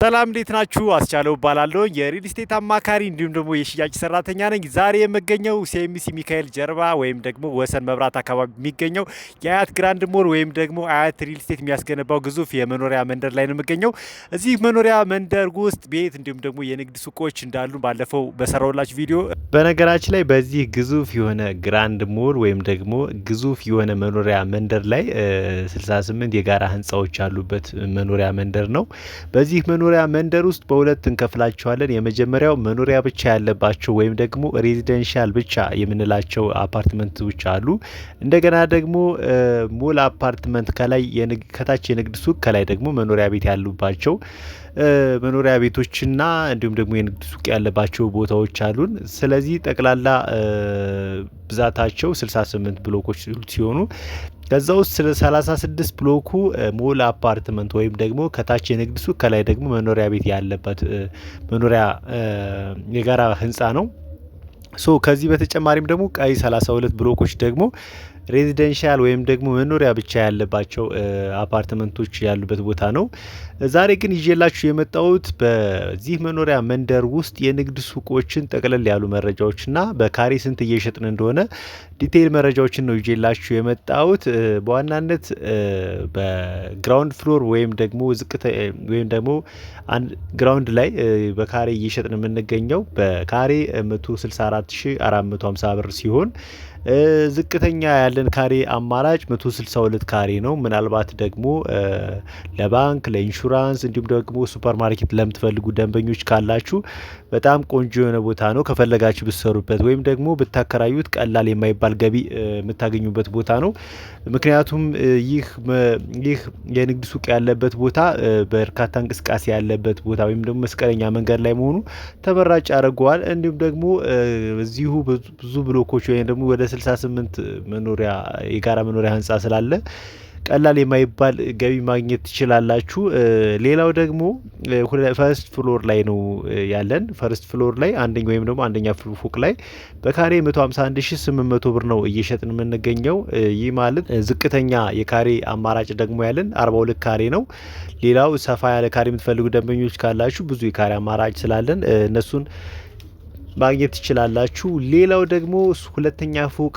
ሰላም፣ እንዴት ናችሁ? አስቻለው እባላለሁ፣ የሪል ስቴት አማካሪ እንዲሁም ደግሞ የሽያጭ ሰራተኛ ነኝ። ዛሬ የምገኘው ሲኤምሲ ሚካኤል ጀርባ ወይም ደግሞ ወሰን መብራት አካባቢ የሚገኘው የአያት ግራንድ ሞል ወይም ደግሞ አያት ሪል ስቴት የሚያስገነባው ግዙፍ የመኖሪያ መንደር ላይ ነው የምገኘው። እዚህ መኖሪያ መንደር ውስጥ ቤት እንዲሁም ደግሞ የንግድ ሱቆች እንዳሉ ባለፈው በሰራሁላችሁ ቪዲዮ። በነገራችን ላይ በዚህ ግዙፍ የሆነ ግራንድ ሞል ወይም ደግሞ ግዙፍ የሆነ መኖሪያ መንደር ላይ 68 የጋራ ህንፃዎች ያሉበት መኖሪያ መንደር ነው። በዚህ መኖሪያ መንደር ውስጥ በሁለት እንከፍላቸዋለን። የመጀመሪያው መኖሪያ ብቻ ያለባቸው ወይም ደግሞ residential ብቻ የምንላቸው አፓርትመንቶች አሉ። እንደገና ደግሞ ሞል አፓርትመንት፣ ከላይ ከታች የንግድ ሱቅ፣ ከላይ ደግሞ መኖሪያ ቤት ያሉባቸው መኖሪያ ቤቶችና እንዲሁም ደግሞ የንግድ ሱቅ ያለባቸው ቦታዎች አሉን። ስለዚህ ጠቅላላ ብዛታቸው 68 ብሎኮች ሲሆኑ ከዛ ውስጥ 36 ብሎኩ ሞል አፓርትመንት ወይም ደግሞ ከታች የንግድ ሱቅ፣ ከላይ ደግሞ መኖሪያ ቤት ያለበት መኖሪያ የጋራ ህንፃ ነው። So ከዚህ በተጨማሪም ደግሞ ቀሪ 32 ብሎኮች ደግሞ residential ወይም ደግሞ መኖሪያ ብቻ ያለባቸው አፓርትመንቶች ያሉበት ቦታ ነው። ዛሬ ግን ይዤላችሁ የመጣሁት በዚህ መኖሪያ መንደር ውስጥ የንግድ ሱቆችን ጠቅለል ያሉ መረጃዎችና በካሬ ስንት እየሸጥን እንደሆነ detail መረጃዎችን ነው ይዤላችሁ የመጣሁት። በዋናነት በ ground floor ወይም ደግሞ ዝቅተ ወይም ደግሞ ground ላይ በካሬ እየሸጥን የምንገኘው በካሬ 164,450 ብር ሲሆን ዝቅተኛ ያለን ካሬ አማራጭ 162 ካሬ ነው። ምናልባት ደግሞ ለባንክ፣ ለኢንሹራንስ እንዲሁም ደግሞ ሱፐር ማርኬት ለምትፈልጉ ደንበኞች ካላችሁ በጣም ቆንጆ የሆነ ቦታ ነው። ከፈለጋችሁ ብትሰሩበት ወይም ደግሞ ብታከራዩት ቀላል የማይባል ገቢ የምታገኙበት ቦታ ነው። ምክንያቱም ይህ የንግድ ሱቅ ያለበት ቦታ በርካታ እንቅስቃሴ ያለበት ቦታ ወይም ደግሞ መስቀለኛ መንገድ ላይ መሆኑ ተመራጭ ያደርገዋል። እንዲሁም ደግሞ እዚሁ ብዙ ብሎኮች ወይም ደግሞ ወደ 68 መኖሪያ የጋራ መኖሪያ ህንፃ ስላለ ቀላል የማይባል ገቢ ማግኘት ትችላላችሁ። ሌላው ደግሞ first floor ላይ ነው ያለን። First floor ላይ አንደኛ ወይም ደግሞ አንደኛ ፎቅ ላይ በካሬ 151,800 ብር ነው እየሸጥን የምንገኘው። ይህ ማለት ዝቅተኛ የካሬ አማራጭ ደግሞ ያለን 42 ካሬ ነው። ሌላው ሰፋ ያለ ካሬ የምትፈልጉ ደንበኞች ካላችሁ ብዙ የካሬ አማራጭ ስላለን እነሱን ማግኘት ትችላላችሁ። ሌላው ደግሞ ሁለተኛ ፎቅ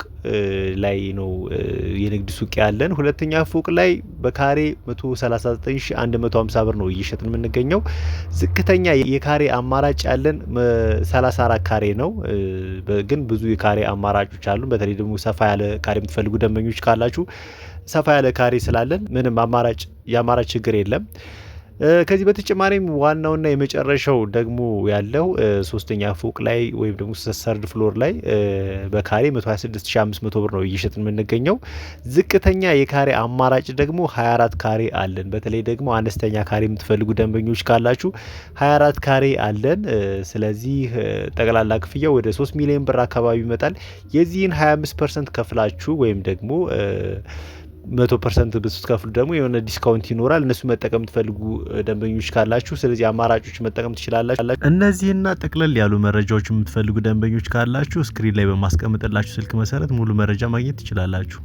ላይ ነው የንግድ ሱቅ ያለን። ሁለተኛ ፎቅ ላይ በካሬ 139,150 ብር ነው እየሸጥን የምንገኘው። ዝቅተኛ የካሬ አማራጭ ያለን 34 ካሬ ነው። ግን ብዙ የካሬ አማራጮች አሉ። በተለይ ደግሞ ሰፋ ያለ ካሬ የምትፈልጉ ደንበኞች ካላችሁ ሰፋ ያለ ካሬ ስላለን ምንም አማራጭ የአማራጭ ችግር የለም። ከዚህ በተጨማሪም ዋናውና የመጨረሻው ደግሞ ያለው ሶስተኛ ፎቅ ላይ ወይም ደግሞ third floor ላይ በካሬ 126,500 ብር ነው እየሸጥን የምንገኘው። ዝቅተኛ የካሬ አማራጭ ደግሞ 24 ካሬ አለን። በተለይ ደግሞ አነስተኛ ካሬ የምትፈልጉ ደንበኞች ካላችሁ 24 ካሬ አለን። ስለዚህ ጠቅላላ ክፍያው ወደ 3 ሚሊዮን ብር አካባቢ ይመጣል። የዚህን 25% ከፍላችሁ ወይም ደግሞ 100% ብትከፍሉ ደግሞ የሆነ discount ይኖራል። እነሱ መጠቀም ትፈልጉ ደንበኞች ካላችሁ ስለዚህ አማራጮች መጠቀም ትችላላችሁ። እነዚህና ጠቅለል ያሉ መረጃዎች የምትፈልጉ ደንበኞች ካላችሁ screen ላይ በማስቀምጥላችሁ ስልክ መሰረት ሙሉ መረጃ ማግኘት ትችላላችሁ።